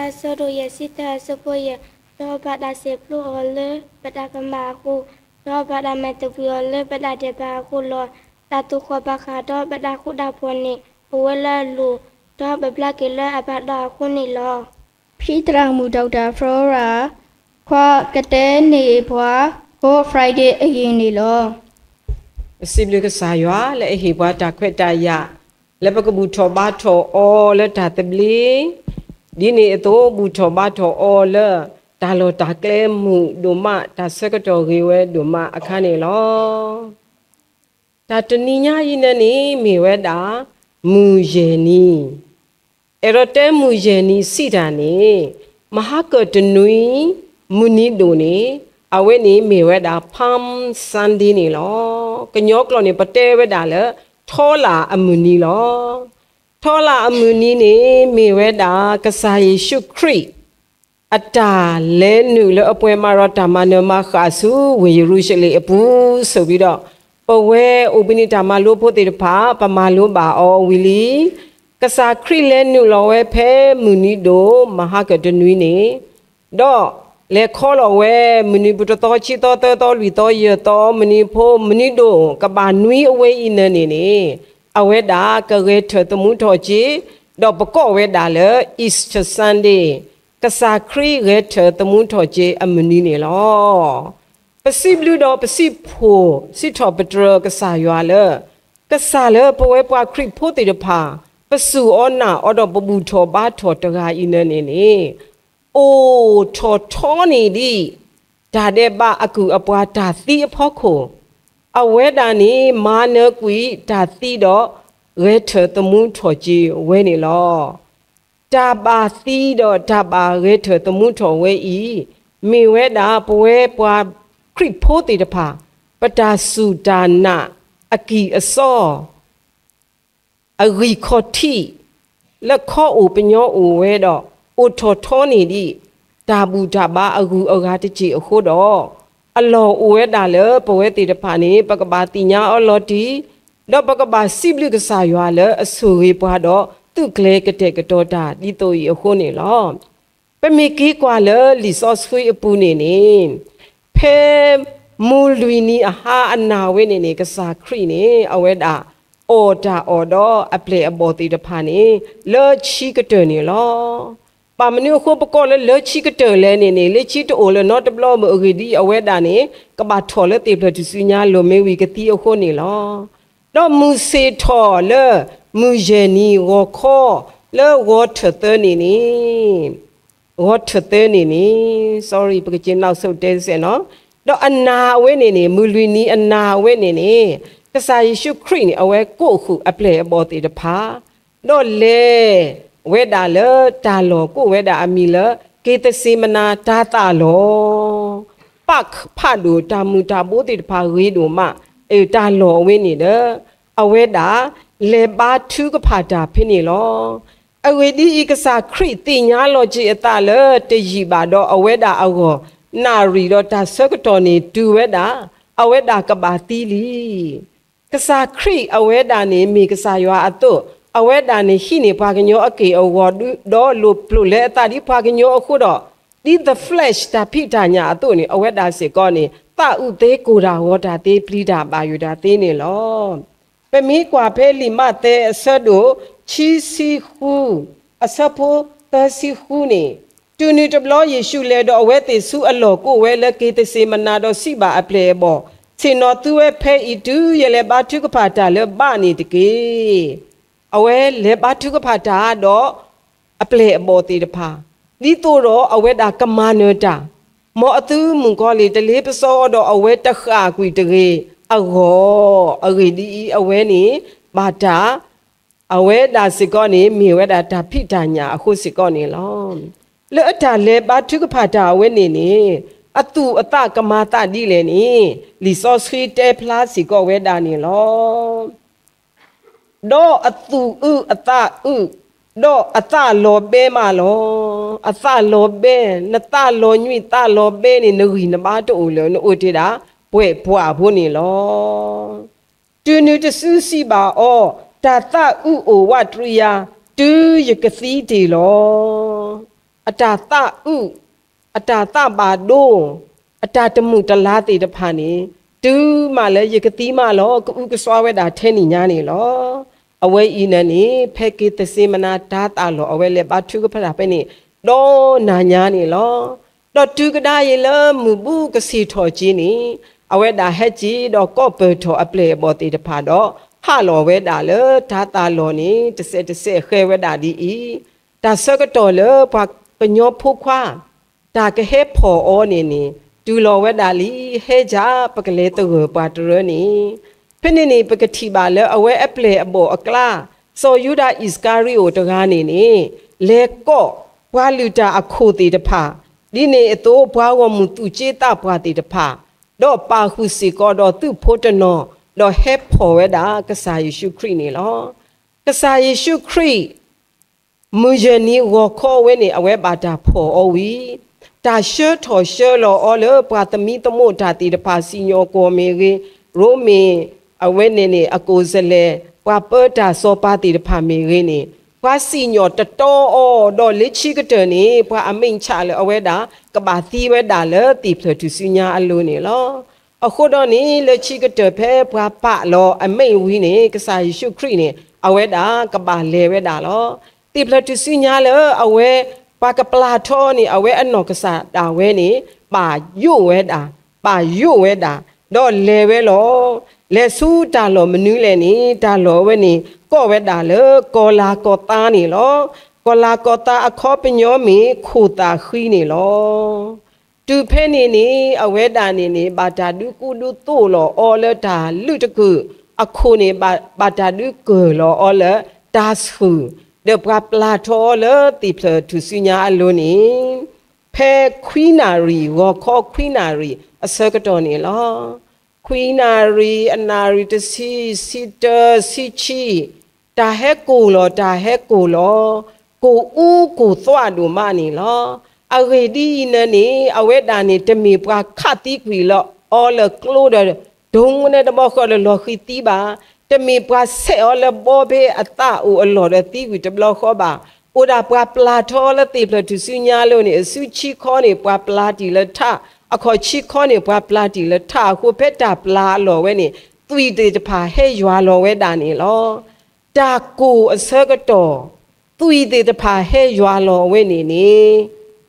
အဆၢဒိၣ်ယဲၢ်ဆံသၢ အဆၢဖိယဲၢ်, ဒီးဘၣ်တၢ်စဲးဖျိအီၤလၢပတၢ်ကမၣ်အဃိ, ဒီးဘၣ်တၢ်မၤသဘှံးအီၤလၢပတၢ်ဒဲးဘးအဃိလီၤ. တၢ်သူၣ်ဃီၣ်ဘၣ်ဃးဒီးပတၢ်ဃူတၢ်ဖိးန့ၣ် အိၣ်ဝဲလၢအလိၤ, ဒီးပဘျါက့ၤလၢအဘၣ်ဒီးအဃိန့ၣ်လီၤ. ဖံသရၣ်မုၣ် Doctor Flora ခွါကတဲန့ၢ်ပှၤ Good Friday အဂ့ၢ်န့ၣ်လီၤ. ပစံးဘျုးကစၢ်ယွၤလၢအဟ့ၣ်ပှၤတၢ်ခွဲးတၢ်ယာ် လၢပကဘူၣ်ထီၣ်ဘါထီၣ်အီၤလၢတၢ်သဘျ့, ဒ်န့ၣ်အသိး ဘူၣ်ထီၣ်ဘါထီၣ်အီၤလၢတၢ်လီၢ်တၢ်ကျဲမုာ်ဒိၣ်မး, တၢ်ဆၢကတီၢ်ဂ့ၤဝဲဒိၣ်မးအခါန့ၣ်လီၤ. တၢ်တနံၤညါအံၤန့ၣ်န့ၣ် မ့ၢ်ဝဲဒၣ် မုၢ်ယဲၢ်နံၤ, အဲၣ်ဒိးတဲမုၢ်ယဲၢ်နံၤစံးတၢ်န့ၣ် မဟါကၢၢ်တနွံ မုၢ်နံၤဒိၣ်န့ၣ် အဝဲန့ၣ်မ့ၢ်ဝဲဒၣ် Palm Sunday န့ၣ်လီၤ. ကညီကျိာ်န့ၣ် ပတဲဝဲဒၣ်လၢ ထီလၣ်အမုၢ်နံၤလီၤ. ထီလၣ်အမုၢ်နံၤန့ၣ် မ့ၢ်ဝဲဒၣ်ကစၢ်ယ့ၣ်ၡူးခရံာ် အတၢ်လဲၤနုာ်လၢအပှဲၤမးဒီးတၢ်မၤနၢၤမၤဃၣ်ဆူဝ့ၢ်ယရူၤၡလ့ၣ်အပူၤ ဆိၣ်ဂ့ၤဒီး ပဝဲအိၣ်ဘှံးနံၤတၢ်မၤလိဖိသ့ၣ်တဖၣ် ပမၤလိဘၣ်အီၤဝံၤလံ. ကစၢ်ခရံာ်လဲၤနုာ်လီၤဝဲဖဲမုၢ်နံၤဒိၣ် မဟါကၢၢ်တနွံန့ၣ် ဒီးလဲၤခီလီၤဝဲ မုၢ်နံၤပူၤတသီခံသီသၢသီလွံၢ်သီယဲၢ်သီ မုၢ်နံၤဖိ မုၢ်နံၤဒိၣ်ကဘၣ်နွံအဝဲအံၤန့ၣ်န့ၣ်န့ၣ် အဝဲဒၣ်ကဂဲၤထၢၣ်သမူထီၣ်က့ၤ ဒီးပကိးဝဲဒၣ်လၢ Easter Sunday ကစၢ်ခရံာ်ဂဲၤထၢၣ်သမူထီၣ်က့ၤအမုၢ်နံၤန့ၣ်လီၤ. ပစံးဘျုးဒီးပစံးဖှိၣ်စံးထီၣ်ပတြၢၤကစၢ်ယွၤလၢ ကစၢ်လၢပဝဲပှၤခရံာ်ဖိသ့ၣ်တဖၣ် ပစူၢ်အီၤနာ်အီၤဒီးပဘူၣ်ထီၣ်ဘါထီၣ်တဂၤအံၤန့ၣ်န့ၣ်န့ၣ် အိၣ်ထီၣ်ထီန့ၢ်ဒံး တၢ်ဒဲးဘးအကုၢ်အပှၤတၢ်သံအဖီခိၣ်, အဝဲဒၣ်န့ၣ် မၤနၢၤကွံာ်တၢ်သံဒီး ဂဲၤထၢၣ်သမူထီၣ်က့ၤဝဲန့ၣ်လီၤ. တၢ်ဘၣ်သံဒီးတၢ်ဘၣ်ဂဲၤထၢၣ်သမူထီၣ်ဝဲအံၤ မ့ၢ်ဝဲဒၣ်ပဝဲပှၤခရံာ်ဖိသ့ၣ်တဖၣ် ပတၢ်စူၢ်တၢ်နာ်အကံၢ်အစီ အဂံၢ်ခီၣ်ထံး လၢခီအိၣ်ပညီအိၣ်ဝဲဒီး အိၣ်ထီၣ်ထီန့ၢ်ဒံး တၢ်ဘူၣ်တၢ်ဘါအဂုၤအဂၤတက့ၢ်အဃိဒီး အလီၢ်အိၣ်ဝဲဒၣ်လၢပဝဲသ့ၣ်တဖၣ်န့ၣ် ပကဘၣ်သ့ၣ်ညါအီၤလီၤတံၢ်, ဒီးပကဘၣ်စံးဘျုးကစၢ်ယွၤလၢအဆိၣ်ဂ့ၤပှၤဒီး သူၣ်ကျဲၤကတဲာ်ကတီၤတၢ်ဒ်သိးအံၤအဃိန့ၣ်လီၤ. ပမ့ၢ်က့ၤကွၢ်လၢလံာ်စီဆှံအပူၤန့ၣ်န့ၣ် ဖဲမုၢ်လွံၢ်နံၤအဟါအနၢ်ဝဲန့ၣ်န့ၣ် ကစၢ်ခရံာ်န့ၣ် အဝဲဒၣ်အီၣ်တၢ်အီၣ်ဒီးအပျဲၢ်အဘီၣ်သ့ၣ်တဖၣ်န့ၣ် လၢခံကတၢၢ်န့ၣ်လီၤ. ဘၣ်မနုၤအဃိပကိးလၢလၢခံကတၢၢ်လဲၣ်န့ၣ်န့ၣ် လၢခံတအိၣ်လၢၤနီတဘျီမုၢ်အဂ့ၢ်ဒ်အံၤ အဝဲဒၣ်န့ၣ် ကဘၣ်ထီၣ်လၢသ့ၣ်ဖျၢၣ်ထူၣ်စုညါလိၤမ့ၢ်ဝံၤကသံအဃိန့ၣ်လီၤ. ဒီးမုၢ်ဆ့ၣ်ထီၣ်လၢ မုၢ်ယဲၢ်နံၤဂီၤခီ လၢဂီၤထၢၣ်သၢန့ၣ်န့ၣ် ဂီၤထၢၣ်သၢန့ၣ်န့ၣ် sorry ပကက့ၤနီၣ်ဆိတဲစဲးနီၤ, ဒီးအနၢ်ဝဲန့ၣ်န့ၣ် မုၢ်လွံၢ်နံၤအနၢ်ဝဲန့ၣ်န့ၣ် ကစၢ်ယ့ၣ်ၡူးခရံာ်န့ၣ် အဝဲကိးဃုာ်အပျဲၢ်အဘီၣ်သ့ၣ်တဖၣ် ဒီးလဲၤဝဲဒၣ်လၢတၢ်လီၢ်ကိးဝဲဒၣ်အမံၤလၢ က့ၤသစ့မနၤတၢ်သးလီၢ် ပာ်ဖးဒိၣ်တၢ်မုၢ်တၢ်ဘိသ့ၣ်တဖၣ်ဂ့ၤဒိၣ်မး, အတၢ်လီၢ်အဝဲန့ၣ်ဒီး အဝဲဒၣ်လဲၤဘါထုကဖၣ်တၢ်ဖဲန့ၣ်လီၤ. အဂ့ၢ်ဒ်အံၤ, ကစၢ်ခရံာ်သ့ၣ်ညါလီၤက့ၤအသးလၢတယံာ်ဘၣ်ဒီး အဝဲဒၣ်အဂီၢ် နၣ်ရံၣ်ဒီးတၢ်ဆၢကတီၢ်န့ၣ်တုၤဝဲဒၣ် အဝဲဒၣ်ကဘၣ်သံလံ. ကစၢ်ခရံာ်အဝဲဒၣ်န့ၣ် မ့ၢ်ကစၢ်ယွၤအသိး, အဝဲဒၣ်န့ၣ်ဟံးန့ၢ်ပှၤကညီအက့ၢ်အဂီၤ ဒီးလိၣ်ပျိာ်လဲအသးဒ်ပှၤကညီအဃိဒီး, ဒ် the flesh တၢ်ဖံးတၢ်ညၣ်အသိးန့ၣ် အဝဲဒၣ်စ့ၢ်ကီးန့ၣ် သးအုးသ့ကိၢ်တၢ်ဂီၤတၢ်သ့ ပျံၤတၢ်ဘၣ်ယိၣ်တၢ်သ့န့ၣ်လီၤ. ပမ့ၢ်ကွၢ်ဖဲလံာ်မးသဲအဆၢဒိၣ်ခံဆံဃု အဆၢဖိသၢဆံဃုန့ၣ်, တုၤနုၤတဘျီယ့ၣ်ၡူးလဲၤဒီးအဝဲသ့ၣ်ဆူအလီၢ်ကိးဝဲလၢက့ၤသစ့မနၤဒီးစံးဘၣ်အပျဲၢ်အဘီၣ်, ဆ့ၣ်နီၤသုဝဲဖဲအံၤ တုၤယလဲၤဘါထုကဖၣ်တၢ်လၢဘၣ်န့ၣ်တက့ၢ်. အဝဲလဲၤဘါထုကဖၣ်တၢ်ဒီး အပျဲၢ်အဘီၣ်သ့ၣ်တဖၣ်, ဒ်သိးဒီးအဝဲဒၣ်ကမၤနၢၤတၢ်, မ်အသုမုၣ်ကီၤလံၢ် တလ့ပစီဒီးအဝဲတဃၣ်ကွံာ်တဂ့ၤအဂီၢ်, အဂ့ၢ်ဒ်အံၤ, အဝဲန့ၣ်ဘၣ်တၢ်, အဝဲဒၣ်စ့ၢ်ကီးန့ၣ် မ့ၢ်ဝဲဒၣ်တၢ်ဖံးတၢ်ညၣ်အဃိစ့ၢ်ကီးန့ၣ်လီၤ. လၢအတၢ်လဲၤဘါထုကဖၣ်တၢ်အဝဲန့ၣ်န့ၣ်, အသူၣ်အသးကမၤသးဒ်လဲၣ်န့ၣ်, လံာ်စီဆှံတဲဖျါစ့ၢ်ကီးဝဲဒၣ်န့ၣ်လီၤ. ဒီးအသူၣ်အုးအသးအုး, ဒီးအသးလီၤဘဲမးလီၤ. အသးလီၤဘဲ, နသးလီၤညွံးသးလီၤဘဲန့ၣ် နဂံၢ်နဘါတအိၣ်လၢၤ, နအိၣ်တ့ၢ်ဒၣ်ပှဲၤပှၢ်ဖိန့ၣ်လီၤ. တုၤနုၤတစုစံးဘၣ်အီၤ, တၢ်သးအုးအိၣ်ဝးတရံယၤ, တုၤယကသံတ့ၢ်လီၤ. အတၢ်သးအုး, အတၢ်သးဘၣ်ဒိ, အတၢ်တမုာ်တလၤသ့ၣ်တဖၣ်န့ၣ်, တုၤမးလၢယကသံမးလီၤ ကအုကစွါဝဲဒၣ်ထဲန့ၣ်ညါန့ၣ်လီၤ. အဝဲအံၤန့ၣ်န့ၣ် ဖဲက့ၤသစ့မနၤတၤသၣ်လီၤ အဝဲလဲၤဘါထုကဖၣ်တၢ်ဖဲန့ၣ် ဒီးနၤညါန့ၣ်လီၤ. ဒီးတုၤကဒါအံၤလၢမုၢ်ဘူကဆ့ၣ်ထီၣ်က့ၤန့ၣ်, အဝဲဒၣ်ဟဲက့ၤဒီးကိးပၢၢ်ထီၣ်အပျဲၢ်အဘီၣ်သ့ၣ်တဖၣ်ဒီး ဟးလီၤဝဲဒၣ်လၢတၤသၣ်လီၢ်န့ၣ် တစဲးတစဲးဃဲဝဲဒၣ်ဒ်အံၤ, တၢ်ဆၢကတီၢ်လၢပှၤကညီဖိခွါ တၢ်ကဟဲဖီၣ်အီၤန့ၣ်န့ၣ် တုၤလီၤဝဲဒၣ်လံ, ဟဲယၤပကလဲၤသဂၢၢ်ပှၤတရၢန့ၣ်, ဖဲန့ၣ်န့ၣ် ပကထံၣ်ဘၣ်လၢအဝဲအပျဲၢ်အဘီၣ်အကျါ, စီၤယူဒၤအံၣ်စကၤရံၤအိၣ်တဂၤန့ၣ်န့ၣ်, လဲၤကိးပှၤလုၢ်တၢ်အခိၣ်သ့ၣ်တဖၣ်, ဒ်န့ၣ်အသိးပှၤဂီၢ်မုၢ်သူၣ်ကၠ့သးပှၢ်သ့ၣ်တဖၣ်, ဒီးပာ်ဃုာ်စ့ၢ်ကီးဒီးသုးဖိတနီၤ, ဒီးဟဲဖီၣ်ဝဲဒၣ်ကစၢ်ယ့ၣ်ၡူးခရံာ်န့ၣ်လီၤ. ကစၢ်ယ့ၣ်ၡူးခရံာ် မုၢ်ယဲၢ်နံၤဂီၤခီအဝဲန့ၣ် အဝဲဘၣ်တၢ်ဖီၣ်အီၤဝံၤ, တၢ်ဆှၢထီၣ်ဆှၢလီၤအီၤလၢပှၤသမံသမိးတၢ်သ့ၣ်တဖၣ် စံၣ်ညီၣ်ကွီၢ်မ့ၢ်ဂ့ၤ, ရိမ့ၤ အဝဲန့ၣ်န့ၣ် အကိၣ်စလဲၣ်, ပှၤပၢတၢ်စီၤပၤသ့ၣ်တဖၣ်မ့ၢ်ဂ့ၤန့ၣ်, ပှၤစံၣ်ညီၣ်တတီအီၤ, ဒီးလၢခံကတၢၢ်န့ၣ် ပှၤအမဲာ်ဆှးလၢအဝဲဒၣ် ကဘၣ်သံဝဲဒၣ်လၢသ့ၣ်ဖျၢၣ်ထူၣ်စုညါအလိၤန့ၣ်လီၤ. အဃိဒီးန့ၣ် လၢခံကတၢၢ်ဖဲပှၤပာ်လီၤအမဲာ်ဝံၤန့ၣ် ကစၢ်ယ့ၣ်ၡူးခရံာ်န့ၣ် အဝဲဒၣ်ကဘၣ်လဲၤဝဲဒၣ်လီၤ. သ့ၣ်ဖျၢၣ်ထူၣ်စုညါလၢအဝဲ ပှၤကပျၢ်ထီန့ၣ် အဝဲအနီၢ်ကစၢ်ဒၣ်ဝဲန့ၣ် ဘၣ်ယိၣ်ဝဲဒၣ်, ဘၣ်ယိၣ်ဝဲဒၣ်, ဒီးလဲၤဝဲလီၤ. လဲၤဆူတၢ်လီၢ်မနုၤလဲၣ်န့ၣ် တၢ်လီၢ်အဝဲန့ၣ် ကိးဝဲဒၣ်လၢကီၢ်လၤကီၢ်သါန့ၣ်လီၤ. ကီၢ်လၤကီၢ်သါအခီပညီမ့ၢ်ခိၣ်သၣ်ဃံန့ၣ်လီၤ. တုၤဖဲန့ၣ်န့ၣ် အဝဲဒၣ်န့ၣ်န့ၣ် ဘၣ်တၢ်ဒုးကူဒုးသိးလီၤအီၤလၢတၢ်လုးတကုာ်, အခိၣ်န့ၣ် ဘၣ်တၢ်ဒုးကၢၢ်လီၤအီၤလၢတၢ်ဆှုၣ်, ဒီးပှၤပျၢ်ထီအီၤလၢသ့ၣ်ဖျၢၣ်ထူၣ်စုညါအလိၤန့ၣ် ဖဲခွံနၣ်ရံၣ် ဂီၤခီခွံနၣ်ရံၣ်အဆၢကတီၢ်န့ၣ်လီၤ. ခွံနၣ်ရံၣ်, အနၣ်ရံၣ်တဆံ, ဆံတၢ, ဆံဆံ, တၢ်ဟဲကိၢ်လီၤ, တၢ်ဟဲကိၢ်လီၤ, ကိၢ်အူကိၢ်သွးဒိၣ်မးန့ၣ်လီၤ. အဂ့ၢ်ဒ်အံၤန့ၣ်န့ၣ် အဝဲဒၣ်န့ၣ် တမ့ၢ်ပှၤခးသံကွံာ်လီၤအီၤလၢကျိဒီး ဒိၣ်န့ၣ်တဘျီဃီဒီးလီၤဃံၤသံဘၣ်. တမ့ၢ်ပှၤဆဲးအီၤလၢဘီဘ့အသးအိၣ်အလီၢ်ဒီးသံကွံာ်တဘျီဃီဘၣ်. အိၣ်ဒၣ်ပှၤပျၢ်ထီလၢသ့ၣ်ဖျၢၣ်ထူၣ်စုညါအလိၤန့ၣ် အစုခံခီန့ၣ် ပှၤပျၢ်တံၢ်လၢထး, အခီၣ်ခံခီန့ၣ် ပှၤပျၢ်တံၢ်လၢထးအဃိ ဖဲတၢ်ပျၢ်အလီၢ်ဝဲန့ၣ် သွံၣ်သ့ၣ်တဖၣ်ဟဲယွၤလီၤဝဲဒၣ်န့ၣ်လီၤ. တၢ်ကိၢ်အဆၢကတီၢ် သွံၣ်သ့ၣ်တဖၣ်ဟဲယွၤလီၤဝဲန့ၣ်န့ၣ်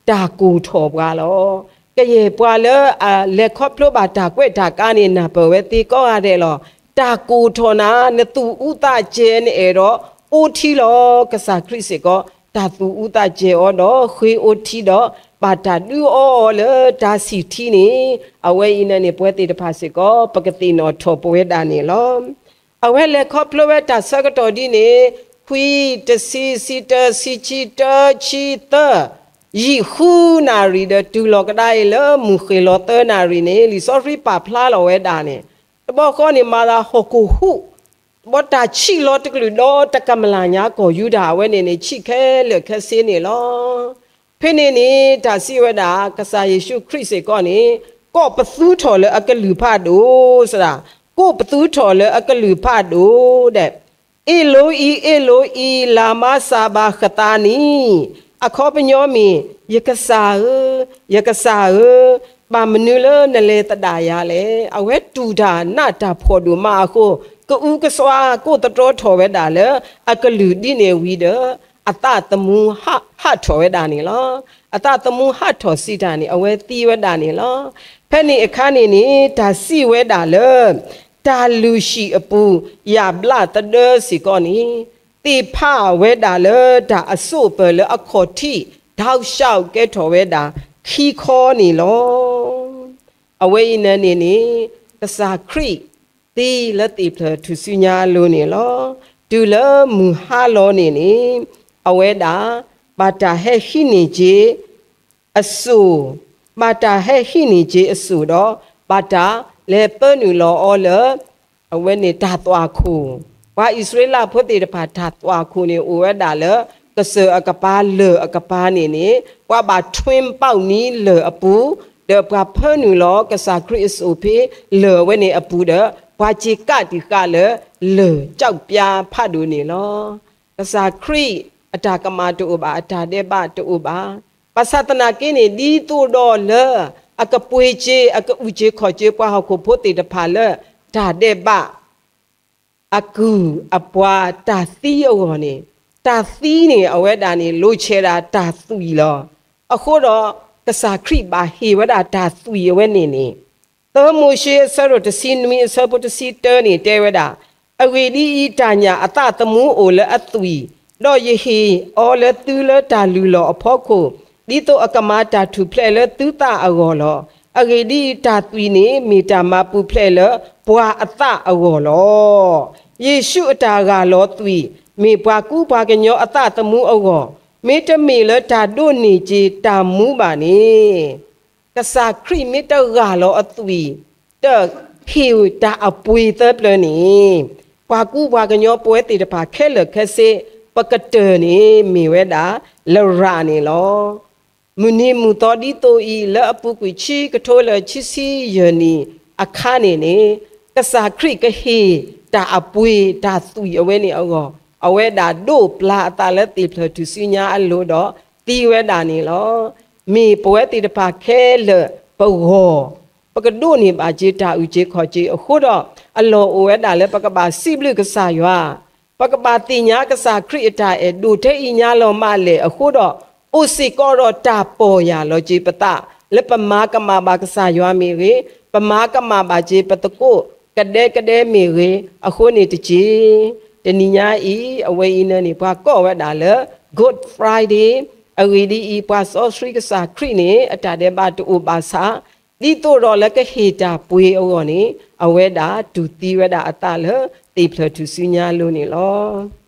တၢ်ကိၢ်ထီၣ်ပှၤလီၤ. ကယဲၢ်ပှၤလၢအလဲၤခီဖျိဘၣ်တၢ်ကွဲးတၢ်ကါန့ၣ် နၢ်ပၢၢ်ဝဲသ့ကိးဂၤဒဲးလီၤ. တၢ်ကိၢ်ထီၣ်နၤ နသူၣ်အူသးကဲၤနအဲၣ်ဒိးအိၣ်ထံလီၤ. ကစၢ်ခရံာ်စ့ၢ်ကီး တၢ်သူၣ်အူသးကဲၤအီၤဒီး ဃ့အိၣ်ထံဒီး ဘၣ်တၢ်ဒုးအီအီၤလၢတၢ်ဆံၣ်ထံန့ၣ်, အဝဲအံၤန့ၣ်န့ၣ် ပဝဲသ့ၣ်တဖၣ်စ့ၢ်ကီး ပကသ့ၣ်နီၣ်ထီၣ်ပဝဲဒၣ်န့ၣ်လီၤ. အဝဲလဲၤခီဖျိဝဲတၢ်ဆၢကတီၢ်ဒ်န့ၣ်, ခွံ, တဆံ, ဆံတၢ, ဆံဆံ, တၢ, ဆံသၢ, ယံာ်ဃုနၣ်ရံၣ်ဒီးတုၤလီၤကဒါအံၤလၢမုၢ်ဃ့ၢ်လီၤသၢနၣ်ရံၣ်န့ၣ် လံာ်စီဆှံပာ်ဖျါလီၤဝဲဒၣ်န့ၣ်, တဘျီဃီန့ၣ် မၤသးဟီၣ်ခိၣ်ဟူး ဘီတၢ်ဆံးလီၤတကလုာ်ဒီးတကမၣ်လၢ်ညါကီၢ်ယူဒၤအဝဲန့ၣ်န့ၣ် ဆံးခဲလၢာ်ခဲဆ့န့ၣ်လီၤ. ဖဲန့ၣ်န့ၣ် တၢ်စံးဝဲဒၣ် ကစၢ်ယ့ၣ်ၡူးခရံာ်စ့ၢ်ကီးန့ၣ် ကိးပသူထီၣ်လၢအကလုၢ်ဖးဒိၣ်စဒၣ်, ကိးပသူထီၣ်လၢအကလုၢ်ဖးဒိၣ်ဒီး အ့လိအံ, အ့လိအံ, လၤမါစၤဘၤဃသးနံ, အခီပညီမ့ၢ် ယကစၢ်ဧၢ, ယကစၢ်ဧၢ, ဘၣ်မနုၤလၢနလဲၤသဒၣ်ယၤလဲၣ်. အဝဲတူၢ်တၢ်နးတၢ်ဖှီၣ်ဒိၣ်မးအဃိ ကအုကစွါကိးသတြီထီၣ်ဝဲဒၣ်လၢအကလုၢ်ဒ်န့ၣ်ဝံၤဒီး အသးသမူဟးထီၣ်ဝဲဒၣ်န့ၣ်လီၤ. အသးသမူဟးထီၣ်စံးတၢ်န့ၣ် အဝဲသံဝဲဒၣ်န့ၣ်လီၤ. ဖဲန့ၣ်အခါန့ၣ်န့ၣ် တၢ်စံးဝဲဒၣ်လၢ တၢ်လုၢ်ဟံၣ်အပူၤ ယၣ်ဘျးသဒၢစ့ၢ်ကီးန့ၣ် သ့ၣ်ဖးဝဲဒၣ်လၢတၢ်အစိးပၢၢ်လၢအခီၣ်ထံး ထီၣ်ရှၢၣ်ကဲထီၣ်ဝဲဒၣ်ခံခီန့ၣ်လီၤ. အဝဲအံၤန့ၣ်န့ၣ် ကစၢ်ခရံာ်သံလၢသ့ၣ်ဖျၢၣ်ထူၣ်စုညါအလိၤန့ၣ်လီၤ. တုၤလၢမုၢ်ဟါလီၤန့ၣ်န့ၣ် အဝဲဒၣ် ဘၣ်တၢ်ဟဲဟံးန့ၢ်က့ၤ အစိၣ်, ဘၣ်တၢ်ဟဲဟံးန့ၢ်က့ၤအစိၣ်ဒီး ဘၣ်တၢ်လဲၤပၢနုာ်လီၤအီၤလၢ အဝဲန့ၣ်တၢ်သွၣ်ခိၣ်, ပှၤအံၣ်စရ့လးဖိသ့ၣ်တဖၣ် တၢ်သွၣ်ခိၣ်န့ၣ် အိၣ်ဝဲဒၣ်လၢ ကစၢၢ်အကပၤလၢၢ်အကပၤန့ၣ်န့ၣ် ပှၤဘၣ်ထွ့ပာ်နံၤလၢၢ်အပူၤ, ဒီးပှၤပၢနုာ်လီၤကစၢ်ခရံာ်အစိၣ်ဖဲလၢၢ်အဝဲန့ၣ်အပူၤဒီး ပှၤစ့ၢ်ကးတံာ်ဃာ်လၢလၢၢ်ကၠီၣ်ပၠါဖးဒိၣ်န့ၣ်လီၤ. ကစၢ်ခရံာ်အတၢ်ကမၣ်တအိၣ်ဘၣ်, အတၢ်ဒဲးဘးတအိၣ်ဘၣ်. ဘၣ်ဆၣ်သနာ်က့န့ၣ် ဒ်သိးဒီးလၢ အကပှ့ၤစ့ အကအုၣ်စ့ခီၣ်စ့ပှၤဟီၣ်ခိၣ်ဖိသ့ၣ်တဖၣ်လၢ တၢ်ဒဲးဘး အကုၢ်အပှၤတၢ်သံအဂီၢ်န့ၣ်, တၢ်သံန့ၣ် အဝဲဒၣ်န့ၣ် လိၤဆဲးဒၣ်တၢ်သွံၣ်လီၤ. အဃိဒီး ကစၢ်ခရံာ်ဘၣ်ဟ့ၣ်ဝဲဒၣ်တၢ်သွံၣ်အဝဲန့ၣ်န့ၣ်, သၢမိၤၡ့အဆၢဒိၣ်တဆံနွံအဆၢဖိတဆံတၢန့ၣ်တဲဝဲဒၣ်, အဂ့ၢ်ဒ်အံၤ, တၢ်ညၣ်အသးသမူအိၣ်လၢအသွံၣ်, ဒီးယဟ့ၣ်အီၤလၢသုလၢတၢ်လုၢ်လီၢ်အဖီခိၣ်, ဒ်သိးအကမၤတၢ်ထူၣ်ဖျဲးလၢသုသးအဂီၢ်လီၤ. အဂ့ၢ်ဒ်အံၤ, တၢ်သွံၣ်န့ၣ်မ့ၢ်တၢ်မၤပူၤဖျဲးလၢပှၤအသးအဂီၢ်လီၤ. ယ့ၣ်ၡူးအတၢ်ဂၢ်လီၤသွံၣ် မ့ၢ်ပှၤကူပှၤကညီအသးသမူအဂီၢ်, မ့တမ့ၢ်လၢတၢ်ဒိးန့ၢ်က့ၤတၢ်မူဘၣ်န့ၣ်, ကစၢ်ခရံာ်မ့ၢ်တဂၢ်လီၤအသွံၣ်, တဟ့ၣ်တၢ်အပှ့ၤသၢပျၢၤန့ၣ်, ပှၤကူပှၤကညီပဝဲသ့ၣ်တဖၣ်ခဲလၢာ်ခဲဆ့ ပကတၢၢ်န့ၣ်မ့ၢ်ဝဲဒၣ်လရာ်န့ၣ်လီၤ. မုၢ်နံၤမုၢ်သီဒ်သိးအံၤ လၢအပူၤကွံာ်ခံကထိလၢခံဆံယဲၢ်နံၣ်အခါန့ၣ်န့ၣ်, ကစၢ်ခရံာ်ကဟ့ၣ်တၢ်အပှ့ၤတၢ်သွံၣ်အဝဲန့ၣ်အဂီၢ်, အဝဲဒၣ်ဒိးပျၢ်အသးလၢသ့ၣ်ဖျၢၣ်ထူၣ်စုညါအလိၤဒီးသံဝဲဒၣ်န့ၣ်လီၤ. မ့ၢ်ပဝဲသ့ၣ်တဖၣ်ခဲလၢာ်ပဂီၢ်, ပကဒိးန့ၢ်ဘၣ်က့ၤတၢ်အုၣ်က့ၤခီၣ်က့ၤအဃိဒီး, အလီၢ်အိၣ်ဝဲဒၣ်လၢပကဘၣ်စံးဘျုးကစၢ်ယွၤ, ပကဘၣ်သ့ၣ်ညါကစၢ်ခရံာ်အတၢ်အဲၣ်ဒိၣ်ထဲအံၤညါလီၤမးလဲၣ်အဃိဒီး, အိၣ်စ့ၢ်ကီးဒီးတၢ်ပီၢ်ယၢ်လီၤက့ၤပသး, လၢပမၤကမၣ်ဘၣ်ကစၢ်ယွၤမ့ၢ်ဂ့ၤ, ပမၤကမၣ်ဘၣ်က့ၤပသကိးကဒဲကဒဲမ့ၢ်ဂ့ၤ, အဃိန့ၣ်တက့ၢ်. တနံၤညါအံၤ အဝဲအံၤန့ၣ်န့ၣ် ပှၤကိးဝဲဒၣ်လၢ Good Friday, အဂ့ၢ်ဒ်အံၤ, ပှၤစီဆှံကစၢ်ခရံာ်န့ၣ် အတၢ်ဒဲးဘးတအိၣ်ဘၣ်ဆၣ်, ဒ်သိးဒီးလၢကဟ့ၣ်တၢ်ပှ့ၤအဂီၢ်န့ၣ်, အဝဲဒၣ်တူၢ်သံဝဲဒၣ်အသးလၢသ့ၣ်ဖျၢၣ်ထူၣ်စုညါအလိၤန့ၣ်လီၤ.